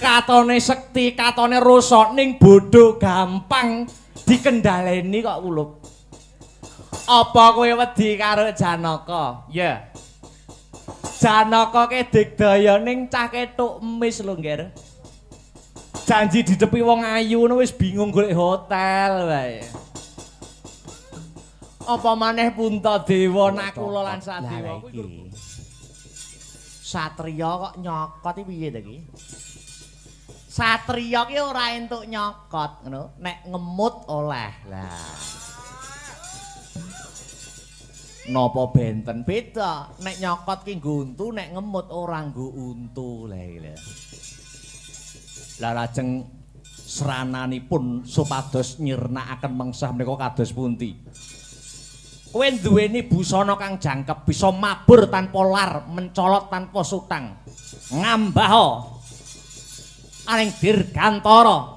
Katone sekti, katone rasa ning bodho gampang dikendhaleni kok Wulup. Apa kowe wedi karo Janaka? Ya. Janaka ke digdaya ning cah ketuk emis lho, Ngger. Janji didepi wong ayu ngono wis bingung golek hotel wae. Apa maneh Puntadewa, Nakula lan Sadewa kuwi. Satriya kok nyokot iki piye ta iki? Satriya ki ora entuk nyokot ngono, nek ngemut oleh. Lah. Napa benten beda? Nek nyokot ki nggo untu, nek ngemut ora nggo untu. Lah iki lho. Lah lajeng srananipun supados nyirnakaken mengsah menika kados pundi? Kowe duweni busana kang jangkep, bisa mabur tanpa lar, mencolot tanpa sutang. Ngambaha aning dirgantara.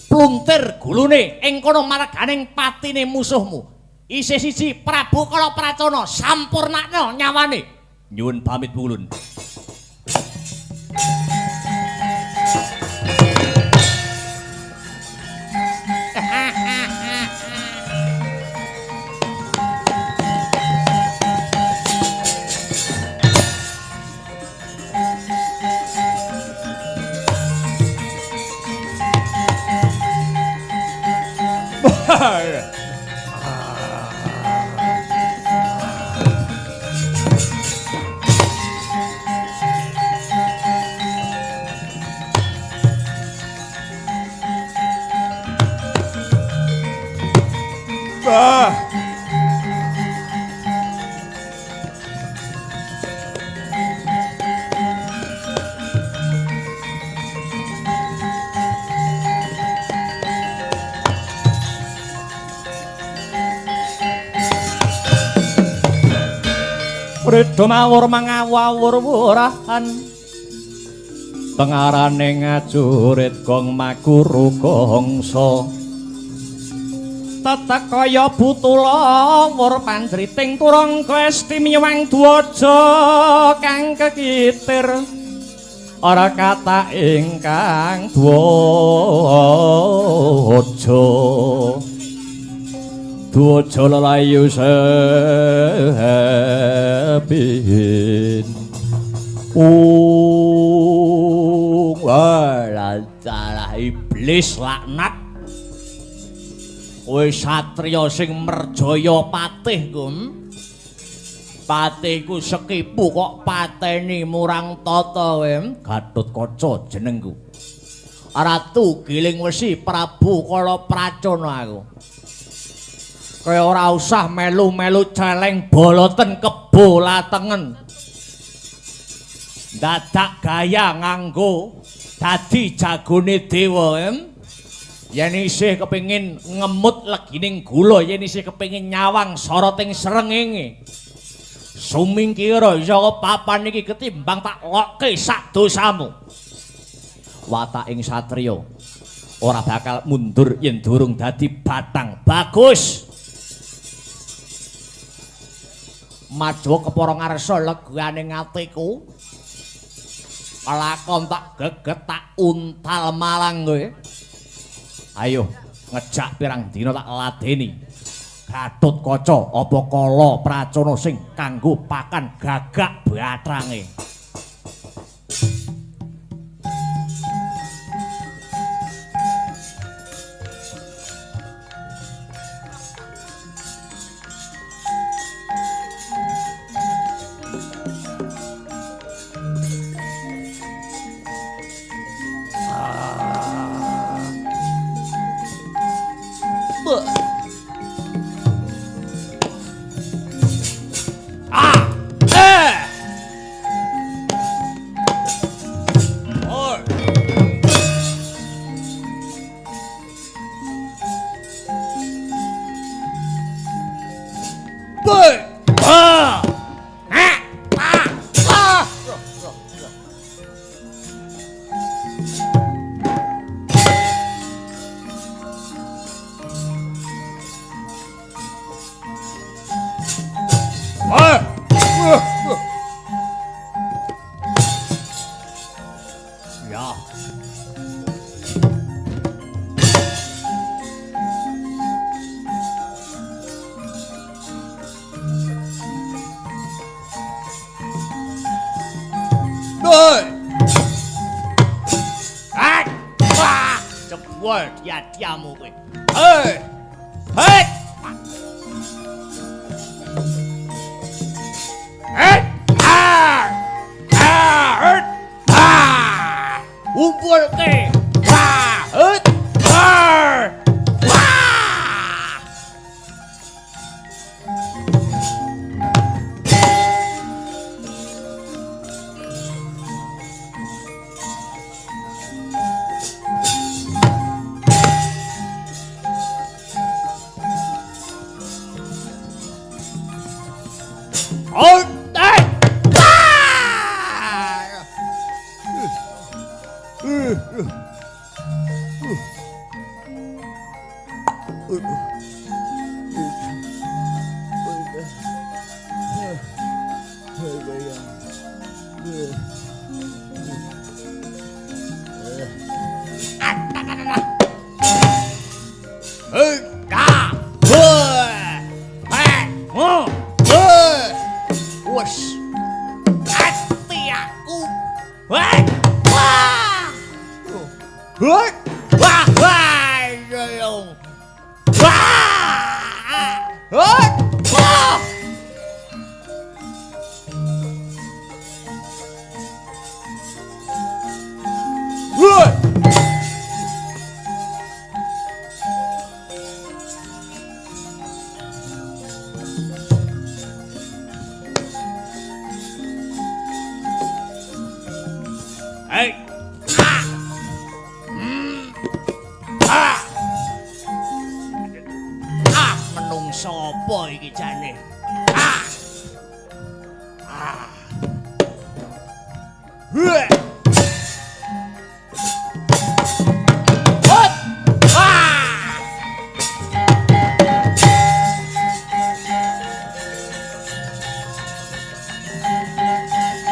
Pluntir gulune ing kono marganing patine musuhmu. Isih siji Prabu Kala Pracona sampurnakno nyawane. Nyuwun pamit ulun. Bah. Rida mawur mangawur wurahan tengarane ngajurit gong makuru gongso tetek kaya butulawur panjriting turangga esti miwang dwaja kang kekitir ora kata ingkang dwaja dwaja lelayu sepin ung walah iblis laknat. Kowe satriya sing merjaya patih ku. Patihku sekipu kok pateni murang tata kowe. Gatotkaca jenengku. Ratu Giling Wesi Prabu Kala Pracona aku. Kowe ora usah melu-melu celeng boloten kebo latengen. Dadak gaya nganggo dadi jagone dewa. Yen isih kepengin ngemut legining gula, yen isih kepengin nyawang soroting srengenge. Sumingkira isa papan iki ketimbang tak lokke sak dosamu. Wataking satriya ora bakal mundur yen durung dadi batang. Bagus. Majuwa kepara ngarsa legane atiku. Lakon tak geget tak untal malang kowe. Ayo ngejak pirang dina tak ladeni. Gatotkaca apa Kala Pracona sing kanggo pakan gagak batrange. Hei. Hei. Wah, jebol dia-diamu kowe. Hei. Hei. Hei. Ah. Ah. Ah. Umpulke. Wah. Hei. Ah. Wah. Oh, hey. Ah. Hei, ah. Hei. Hei. Oh. Hei. Wes. Ati aku. Hei. Wah. Hei. Wah, wah, yo. Wah. Hei. Wah. Hei. Hei. Ah. Ah. Ah, menungso apa iki jane? Ah. Ah. Hei. Hot. Ah.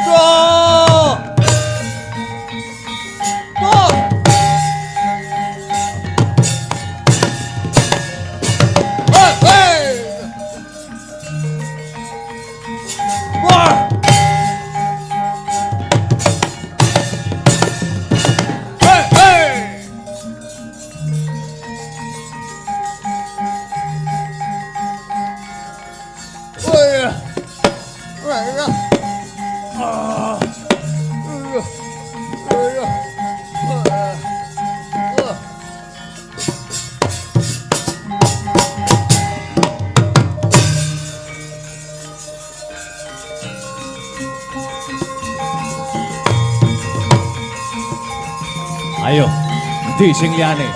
Go. Go. Hei. Hei. Wah. Hei, hei. Hei. Hei. Ah. Hei. Hei. Ayo, endi sing liyane?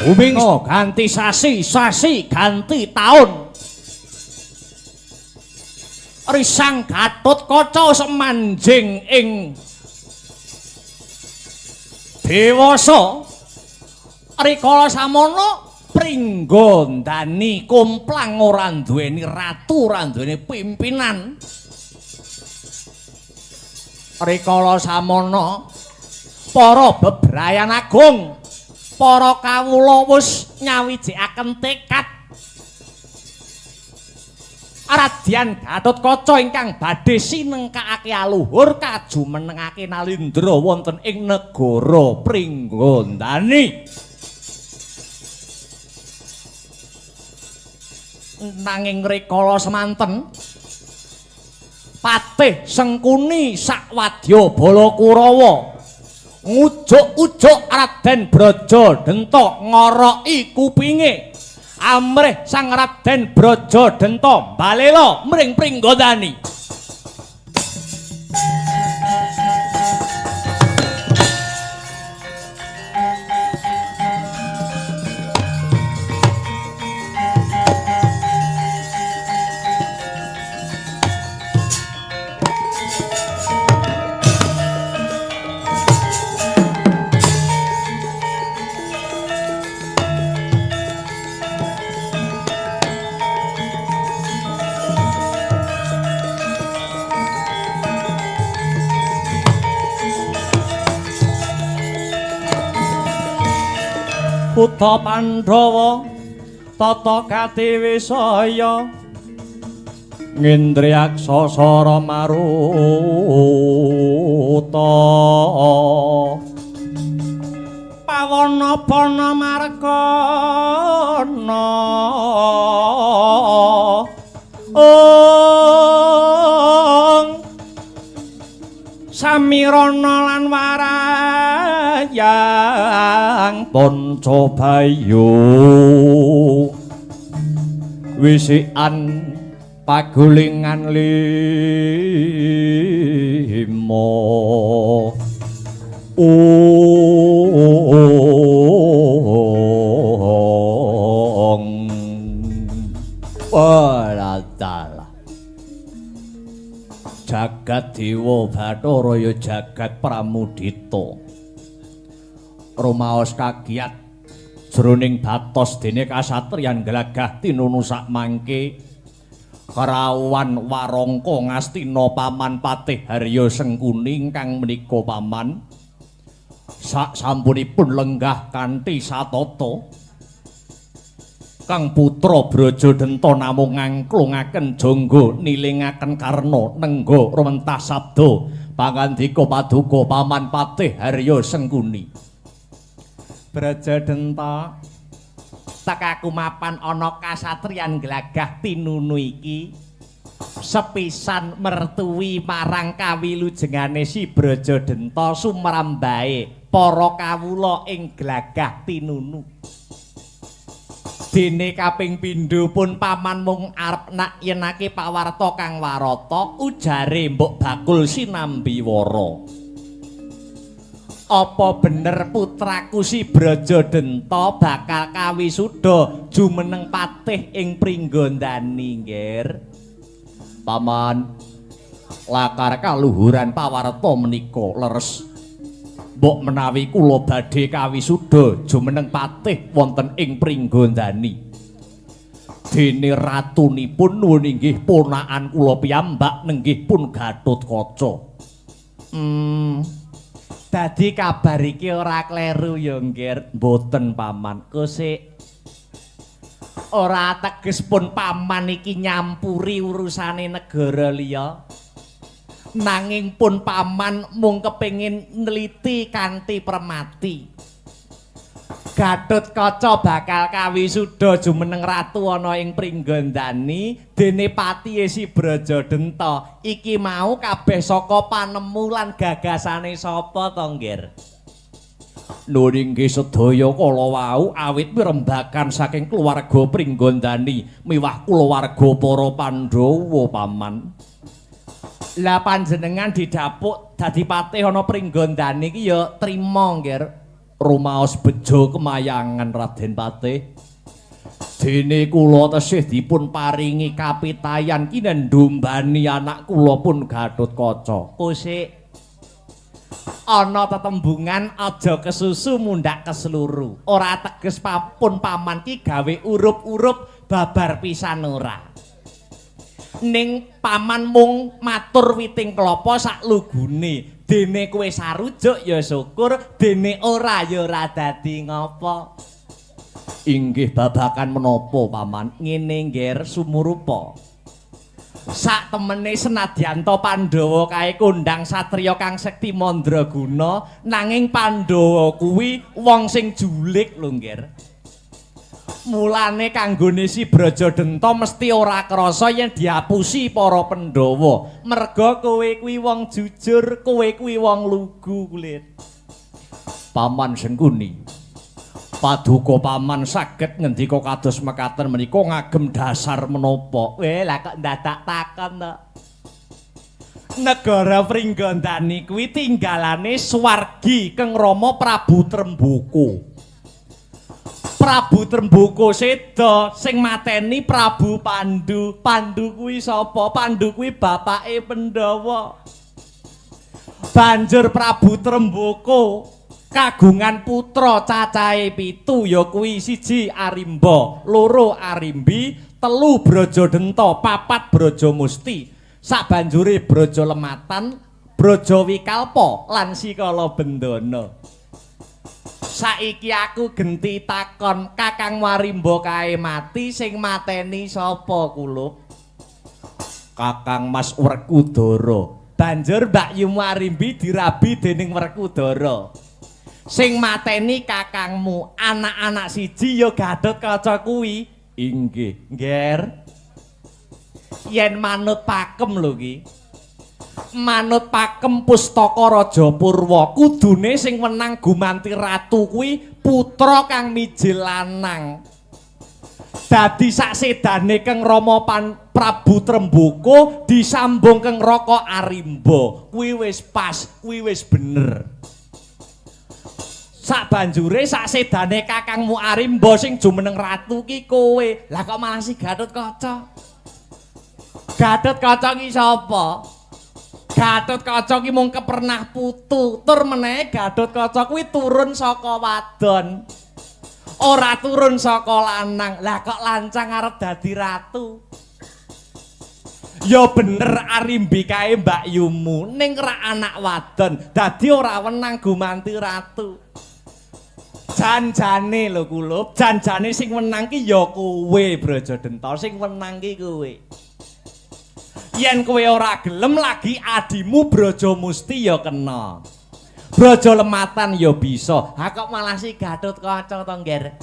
Uming ganti sasi, sasi ganti taun. Risang Gatotkaca semanjing ing dewasa. Rikala samono Pringgondani komplang ora duweni ratu, ora duweni pimpinan. Rikala samono para bebrayan agung, para kawula wis nyawijikaken tekad Radyan Gatotkaca ingkang badhe sinengkakake aluhur kajumenengake nalindra wonten ing negara Pringgondani. Nanging rikala semanten Patih Sengkuni sakwadya bala Kurawa ngujuk-ujuk Raden Braja Denta ngoroki kupinge. Amrih Sang Raden Braja Denta balela mring Pringgondani. Buta Pandhawa tata katiwisaya ngindriyaksa sara maruta pawana pana markana ong samirana lan warayang panca bayu wisikan pagulingan lima. Ong Walah jagat dewa bathara ya jagat pramudita rumaos kagiyat jroning batos dene kasatriyan glagah tinunu sakmangke kerawan warangka ngastina paman Patih Harya Sengkuni ingkang menika paman sak sampunipun lenggah kanthi satata Kang putra Brajadenta namung ngangklungaken jangga nilingaken karna nengga rumentah sabda pangandika paduka paman Patih Harya Sengkuni. Brajadenta tekaku mapan ana kasatriyan glagah tinunu iki sepisan mertuwi marang kawilujengane si Brajadenta sumrambahe para kawula ing glagah tinunu. Dene kaping pindho pun paman mung arep nak yenake pawarta kang warata ujare mbok bakul sinambi wara. Apa bener putraku si Brajadenta bakal kawisuda jumeneng patih ing Pringgondani, Nggir? Paman, lakar kaluhuran pawarta menika leres. Mbok menawi kula badhe kawisuda jumeneng patih wonten ing Pringgondani. Dene ratunipun nuwun inggih ponakan kula piyambak nenggih pun Gatotkaca. Dadi kabar iki ora kleru ya, Nggir? Mboten, Paman. Kosik ora teges pun paman iki nyampuri urusane negara liya. Nanging pun paman mung kepengin nliti kanthi permati. Gatotkaca bakal kawisuda jumeneng ratu ana ing Pringgondani dene patihe si Brajadenta. Iki mau kabeh saka panemu lan gagasane sapa to, Nggir? Nuwun inggih sedaya kala wau awit mirembakan saking keluarga Pringgondani miwah kulawarga para Pandhawa, Paman. Lah panjenengan didapuk dadi patih ana Pringgondani iki ya trima, Nggir. Rumaos bejo kemayangan Raden Patih. Dene kula tesih dipun paringi kapitayan kinendumbani anak kula pun Gatotkaca. Kosik ana tetembungan aja kesusu mundhak kesluru. Ora teges papun paman ki gawe urup-urup babar pisan ora. Ning paman mung matur witing klapa sak lugune. Dene kowe sarujuk ya syukur, dene ora ya ora dadi ngapa. Inggih babakan menapa, Paman? Ngene, Nggir, sumurupa. Sak temene senadyanta Pandhawa kae kondhang satriya kang sekti mandraguna, nanging Pandhawa kuwi wong sing julik lho, Nggir. Mulane kanggone si Brajadenta mesti ora krasa yen diapusi para Pandhawa. Merga kowe kuwi wong jujur, kowe kuwi wong lugu kulit. Paman Sengkuni, paduka paman saged ngendika kados mekaten menika ngagem dasar menapa? Lah kok ndadak takon to? Negara Pringgondani kuwi tinggalane swargi Keng Rama Prabu Tremboko. Prabu Tremboko seda sing mateni Prabu Pandu. Pandu kuwi sapa? Pandu kuwi bapake Pandhawa. Banjur Prabu Tremboko kagungan putra cacahe 7 ya kuwi 1 Arimba, 2 Arimbi, 3 Brajadenta, 4 Brajamusti. Sabanjure Braja Lematan, Braja Wikalpa lan Sikala Bendana. Saiki aku genti takon, Kakang Warimba kae mati sing mateni sapa Kulup? Kakang Mas Werkudara. Banjur Mbak Yu Arimbi dirabi dening Werkudara. Sing mateni kakangmu, anak-anak siji ya Gatotkaca kuwi. Inggih, Ngger. Yen manut pakem lho ki. Manut pakem pustaka Raja Purwa, kudune sing wenang gumanti ratu kuwi putra kang mijil lanang. Dadi saksedane Keng Rama Pan Prabu Tremboko disambung Keng Raka Arimba. Kuwi wis pas, kuwi wis bener. Sabanjure saksedane kakangmu Arimba sing jumeneng ratu ki kowe. Lah kok malah si Gatotkaca? Gatotkaca ki sapa? Gatotkaca ki mung kepernah putu, tur menehe Gatotkaca kuwi turun saka wadon. Ora turun saka lanang. Lah kok lancang arep dadi ratu? Ya bener Arimbi kae Mbak Yumu, ning rak anak wadon, dadi ora wenang gumanti ratu. Janjane lho Kulup, janjane sing wenang ki ya kowe Brajadenta, sing wenang ki kowe. Yen kowe ora gelem lagi adimu Brajamusti ya kena. Braja Lematan ya bisa. Ha kok malah si Gatotkaca to, Ngger?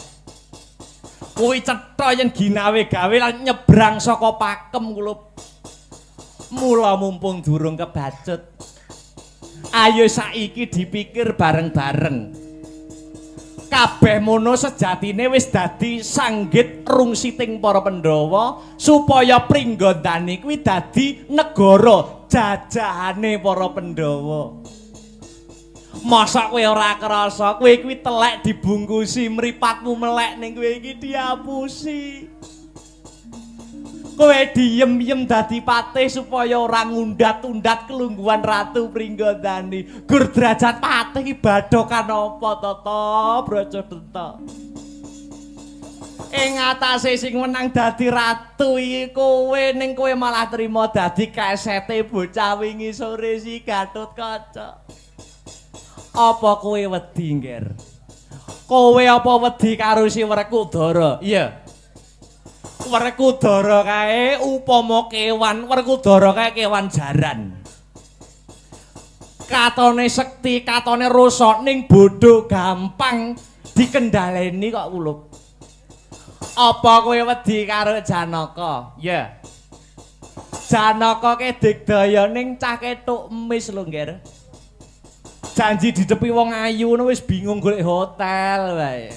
Kuwi cetha yen ginawe gawe lan nyebrang saka pakem Kulup. Mula mumpung durung kebacut. Ayo saiki dipikir bareng-bareng. Kabeh mono sejatine wis dadi sanggit rungsiting para Pandhawa supaya Pringgondani kuwi dadi negara jajahane para Pandhawa. Masa kowe ora krasa, kowe kuwi telek dibungkusi, mripatmu melek ning kowe iki diapusi. Kowe diem-diem dadi patih supaya ora ngundat-undat kelungguhan Ratu Pringgondani. Gur derajat patih iki badhokan apa to to, Brajadenta? Ing atase sing wenang dadi ratu iki kowe, ning kowe malah trima dadi kesete bocah wingi sore si Gatotkaca. Apa kowe wedi, Ngger? Kowe apa wedi karo si Werkudara? Iya. Werkudara kae upama kewan, Werkudara kae kewan jaran. Katone sekti, katone rasa ning bodho gampang dikendhaleni kok Kulup. Apa kowe wedi karo Janaka? Iya. Janaka ke digdaya ning cah ketuk emis lho, Ngger. Janji didepi wong ayu ngono wis bingung golek hotel wae.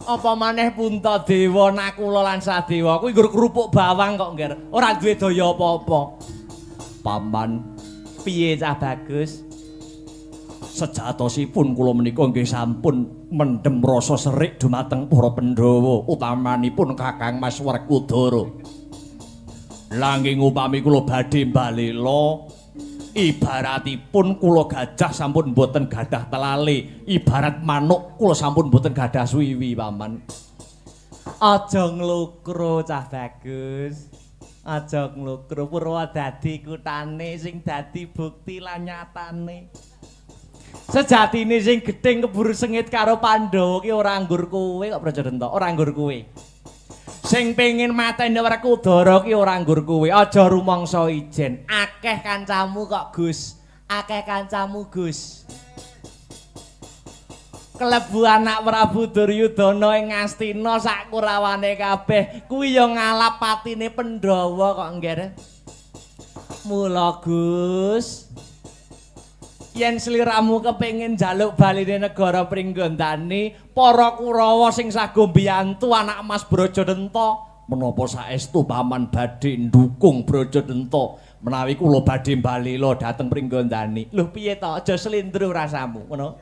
Apa maneh Puntadewa, Nakula lan Sadewa kuwi nggur kerupuk bawang kok, Ngger. Ora duwe daya apa-apa. Paman, piye cah bagus? Sejatosipun kula menika nggih sampun mendhem rasa serik dumateng para Pandhawa, utamanipun Kakang Mas Werkudara. Nanging upami kula badhe mbalela, ibaratipun kula gajah sampun boten gadah telale, ibarat manuk kula sampun boten gadah swiwi, Paman. Aja nglokro cah bagus. Aja nglokro, Purwodadi kutane sing dadi bukti lan nyatane. Sejatine sing gething keburu sengit karo Pandhawa ki ora nggur kowe kok Brajadenta, ora nggur kowe. Sing pengin mateni Werkudara ki ora nggur kowe, aja rumangsa ijen. Akeh kancamu kok, Gus. Akeh kancamu, Gus. Klebu anak Prabu Duryudana ing Ngastina sak kurawane kabeh, kuwi ya ngalap patine Pandhawa kok, Ngger. Mula Gus, yen sliramu kepengin njaluk baline negara Pringgondani, para Kurawa sing sago mbiyantu anak Mas Brajadenta, menapa saestu paman badhe ndukung Brajadenta menawi kula badhe mbalela dhateng Pringgondani? Lho piye to, aja slindro rasamu ngono.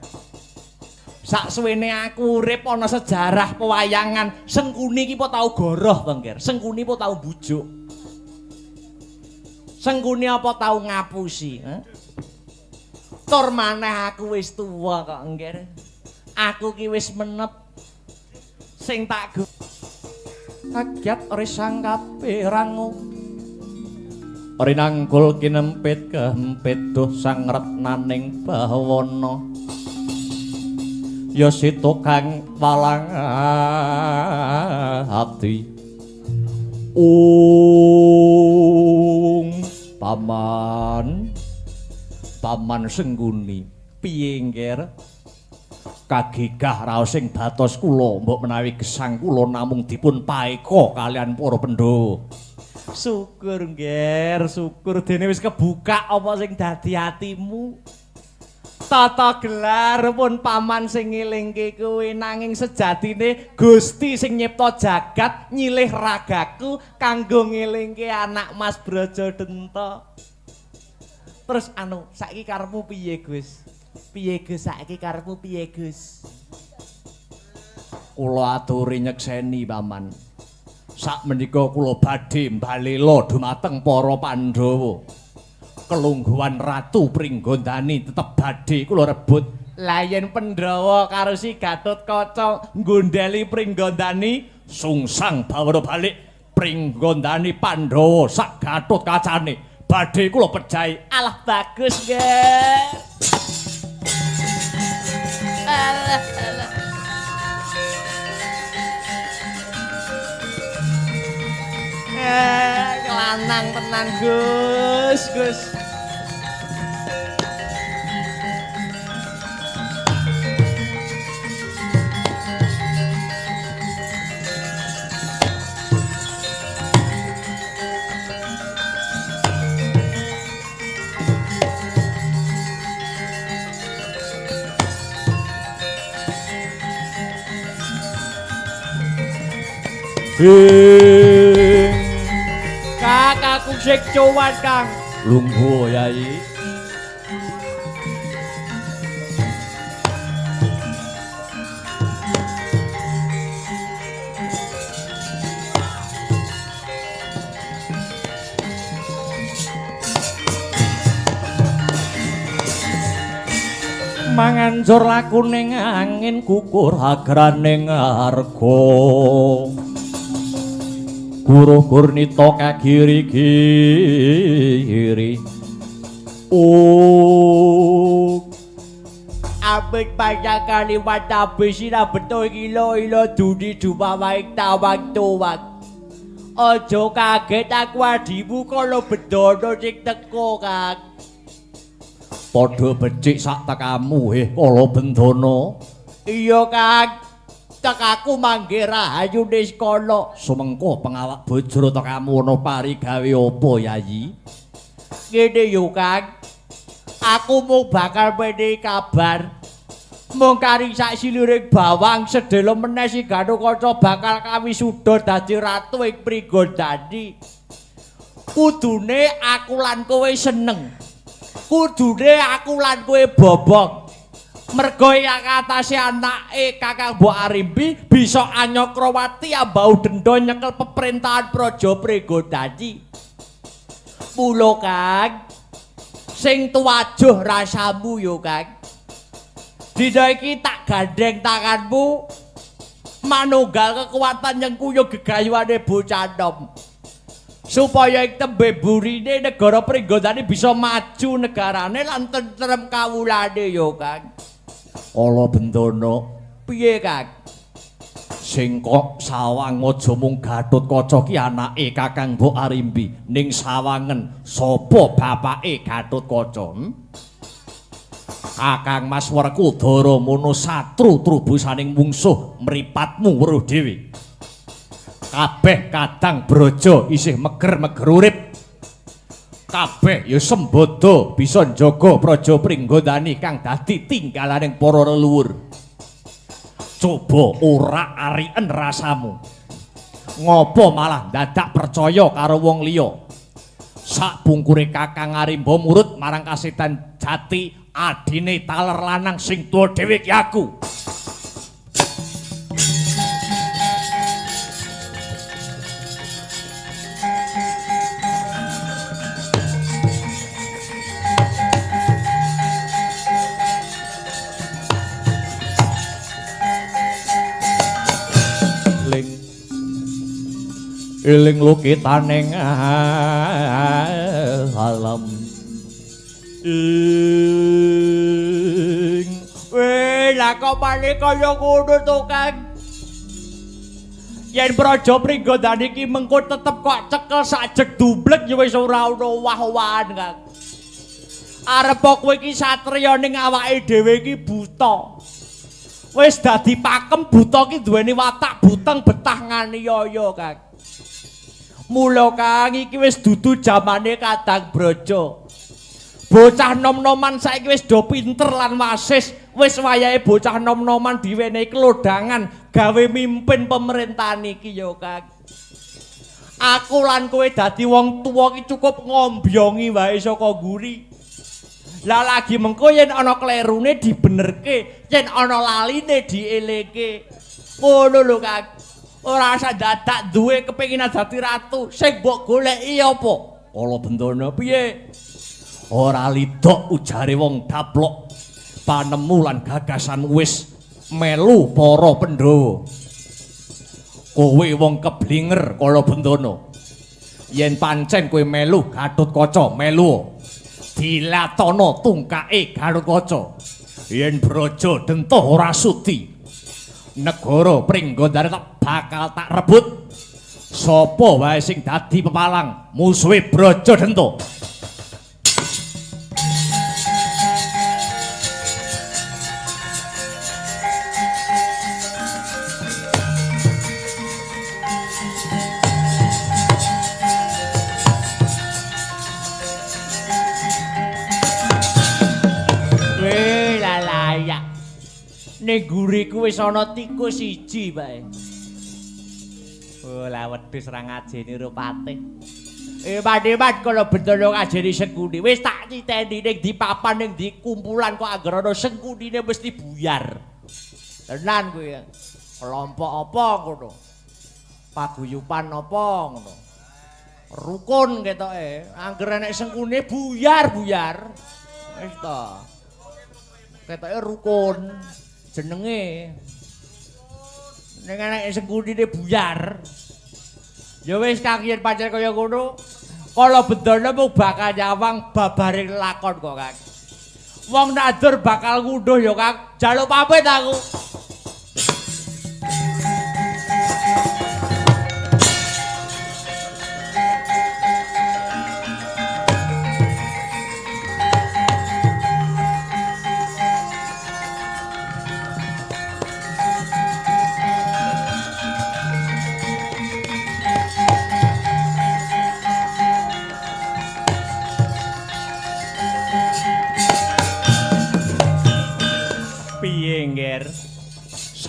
Saksuwene aku urip ana sejarah pewayangan, Sengkuni iki apa tau goroh to, Ngger? Sengkuni apa tau bujuk? Sengkuni apa tau ngapusi? Eh? Tur maneh aku wis tuwa kok, Ngger. Aku ki wis menep. Sing tak kagiat risang kapirangu. Rinangkul kinempit kempit duh sang retnaning bawana. Ya si tukang walang ati. Ung paman, paman Sengguni, piye ngger? Kagegah raosing batos kula, mbok menawi gesang kula namung dipun paeka kalian para Pandhawa. Syukur ngger, syukur dene wis kebuka apa sing dadi atimu. Tata gelar pun paman sing ngelingke kowe, nanging sejatine Gusti sing nyipta jagat nyilih ragaku kanggo ngelingke anak Mas Brajadenta. Terus anu, saiki karepmu piye, Gus? Piye Gus saiki karepmu piye, Gus? Kula aturi nyekseni, Paman. Sakmenika kula badhe mbalela dumateng para Pandhawa. Kelungguhan Ratu Pringgondani tetep badhe kula rebut. Lah yen Pandhawa karo si Gatotkaca nggondheli Pringgondani, sungsang bawara balik Pringgondani Pandhawa sak Gatotkacane badhe kula pejahi. Alah bagus, Nger. Alah, alah. Lanang tenan, Gus, Gus. Kak, aku sik cuwan, Kang. Lungguh, Yai. Manganjur lakune angin kukur agraning arga. Guru gurnita kagiri-giri. Oh. Ambek panjang liwat abis ira betul ilo ilo dudi dumawaing tawang tuwang. Aja kaget aku adimu kala bedono sing teko, Kang. Padha becik sak tekamu kala bendana. Iya, Kang. Tekaku manggih rahayu niskala. Sumengko pengawak bojro tekamu ana parigawe apa, Yayi? Ngene yo, Kang. Aku mung bakal menehi kabar. Mung kari sak siluring bawang sedhela meneh si Gatotkaca bakal kawisuda dadi ratu ing Pringgondani. Kudune aku lan kowe seneng. Kudune aku lan kowe bobong. Mergo ing atase anake Kakang Mbok Arimbi bisa Anyakrawati ambau denda nyekel peperintahan Praja Pringgondani. Mula, Kang, sing tuwajuh rasamu yo, Kang. Dina iki tak gandheng tanganmu manunggal kekuatan nyengkuyung gegayuhane bocah nom. Supaya ing tembe burine negara Pringgondani bisa maju negarane lan tentrem kawulane yo, Kang. Kala bendana piye, Kang? Sing kok sawang aja mung Gatotkaca ki anake Kakang Mbok Arimbi, ning sawangen sapa bapake Gatotkaca? Kakang Mas Werkudara mono satru trubusaning mungsuh mripatmu weruh dhewe. Kabeh kadang braja isih meger-meger urip. Kabeh ya sembada bisa njaga Praja Pringgondani kang dadi tinggalaning para leluhur. Coba ora ariken rasamu. Ngopo malah dadak percaya karo wong liya? Sakpungkure Kakang Arimba murut marang kasetan jati adine taler lanang sing tuwa dhewe ki aku. Eling lukitaning alam ing Weh, lah kok mane kaya ngono to, Kang? Yen Praja Pringgondani iki mengko tetep kok cekel sajeg dublek ya wis ora ono owah-owahan, Kang. Arep kowe iki satriya ning awake dhewe iki buta. Wis dadi pakem buta iki duweni watak buteng betah nganiaya, Kang. Mula Kang iki wis dudu jamane Kadang Braja. Bocah nom-noman saiki wis do pinter lan wasis, wis wayahe bocah nom-noman diwenehi klodhangan gawe mimpin pemerintahan iki ya, Kang. Aku lan kowe dadi wong tuwa iki cukup ngombyongi wae saka mburi. Lah lagi mengko yen ana klerune dibenerke, yen ana laline dieleke. Ngono lho, Kang. Ora usah dadak duwe kepinginan dadi ratu, sing mbok goleki apa? Kala Bendana piye? Ora lidok ujare wong daplok panemu lan gagasan wis melu para Pandhawa. Kowe wong keblinger Kala Bendana. Yen pancen kowe melu Gatotkaca, melu dilatana tungkake Gatotkaca. Yen Braja Dentuh ora sudi, negara Pringgondani tak bakal tak rebut. Sapa wae sing dadi pepalang musuhe Braja Dentuh? Ning guriku wis ana tikus siji bae. Oh, lah wedhus ra ngajeni rupate. Eman-eman kala Bendana ngajeni Sengkuni. Wis tak titeni ning di papan ning di kumpulan kok anggere ana Sengkunine mesti buyar. Tenan kuwi. Kelompok apa ngono? Paguyuban apa ngono? Rukun ketoke. Anggere nek Sengkune buyar-buyar. Wis ta. Ketoke rukun. Jenenge ning enek Sengkunine buyar. Ya wis Kang, yen pancen kaya ngono, Kala Bendana mung bakal nyawang babaring lakon kok, Kang. Wong nandur bakal ngunduh ya, Kang. Jaluk pamit aku.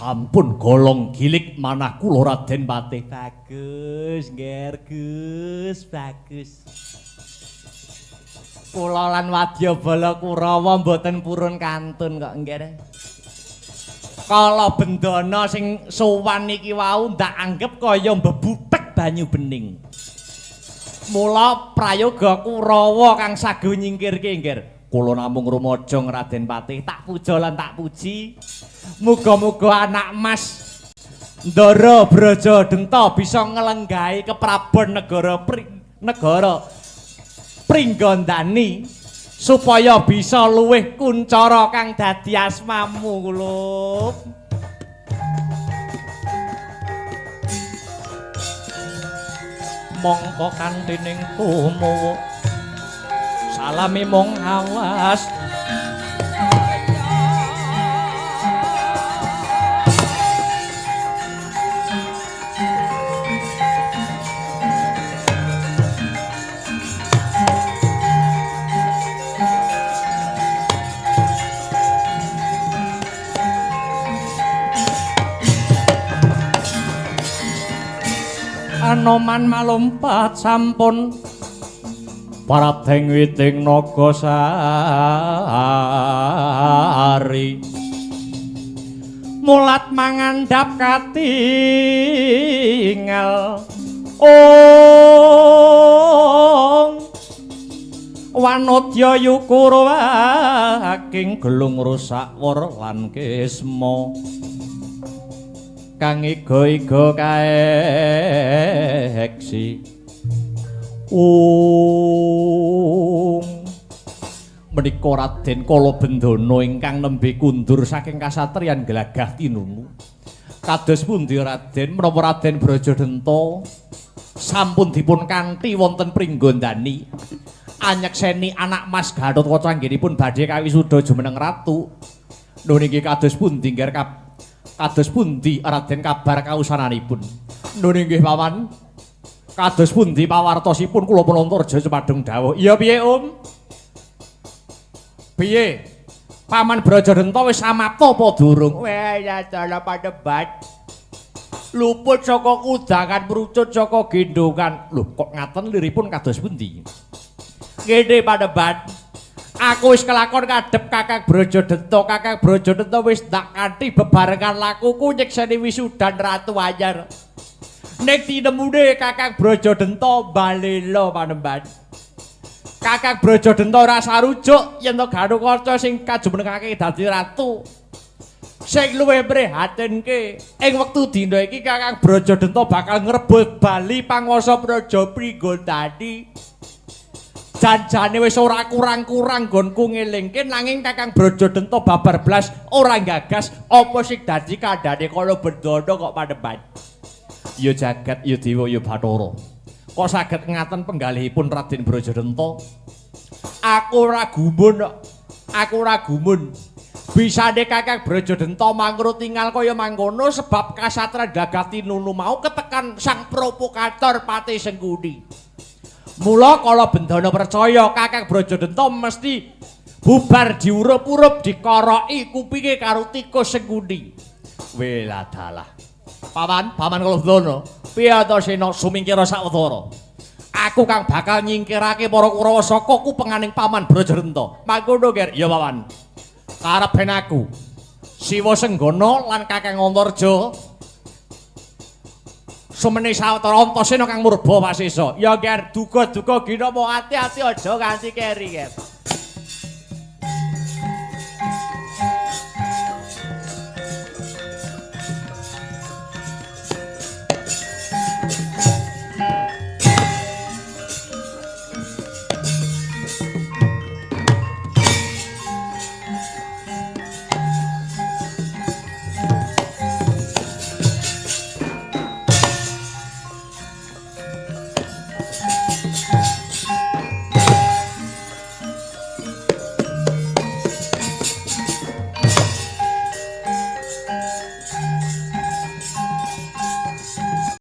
Sampun golong gilik manah kula Raden Patih. Bagus, Ngger, Gus, bagus. Kula lan wadyabala Kurawa mboten purun kantun kok, Ngger. Kala Bendana sing sowan niki wau ndak anggep kaya mbebutek banyu bening. Mula prayoga Kurawa kang sago nyingkirke, Ngger. Kula namung rumajang Raden Patih, tak puja lan tak puji. Muga-muga anak mas Ndara Braja Denta bisa ngelenggahi keprabon negara negara Pringgondani supaya bisa luwih kuncara kang dadi asmamu kula. Mongko kantining tumowo salami mung awas. Anoman malompat sampun parabeng witing naga sari mulat mangandhap katingal ong wanodya yukura aking gelung rusak wor lan kisma kang iga-iga kaeksi. Ung Menika Raden Kalabendana ingkang nembe kundur saking kasatriyan Glagah Tinunu. Kados pundi Raden, menapa Raden Brajadenta sampun dipun kanthi wonten Pringgondani anyekseni anak Mas Gatotkaca anggenipun badhe kawisuda jumeneng ratu. Nuhun inggih kados pundi ngger kados pundi Raden kabar kausananipun? Nuhun inggih paman. Kados pundi pawartosipun kula Panantarja cepadung dawuh. Iya piye Om? Piye? Paman Brajadenta wis samapta apa durung? Weh ya dalah padebat. Luput saka kudangan mrucut saka gendongan. Lho kok ngaten liripun kados pundi? Ngene padebat. Aku wis kelakon ngadhep Kakang Brajadenta. Kakang Brajadenta wis tak kanthi bebarengan lakuku nyekseni wisudan Ratu Anyar. Ning tinemune Kakang Brajadenta balela panemban. Kakang Brajadenta ora sarujuk yen to Gatotkaca sing kajumenengake dadi ratu. Sing luwih prihatinke ing wektu dina iki Kakang Brajadenta bakal ngrebut bali panguwasa Praja Pringgondani. Janjane wis ora kurang-kurang nggonku ngelingke nanging Kakang Brajadenta babar blas ora gagas apa sing dadi kandhane Kalabendana kok panemban. Ya jagat ya dewa ya bathara. Kok saged ngaten penggalihipun Raden Brajadenta? Aku ora gumun kok. Aku ora gumun. Bisane Kakang Brajadenta mangrut tingal kaya mangkono sebab kasatran Glagah Tinunu mau ketekan sang provokator Patih Sengkuni. Mula Kalabendana percaya Kakang Brajadenta mesti bubar diurup-urup dikoroki kupinge karo tikus Sengkuni. Weladalah. Paman, Paman Kalabendana, piye Antasena sumingkira sawetara? Aku kang bakal nyingkirake para Kurawa saka kupenganing Paman Brajadenta. Mangkono, Ger. Ya, Paman. Karepen aku. Siwa Senggana lan Kakang Antarja sumene sawetara Antasena kang murba wasesa. Ya, Ger, duga-duga ginama ati-ati aja nganti keri, Ger.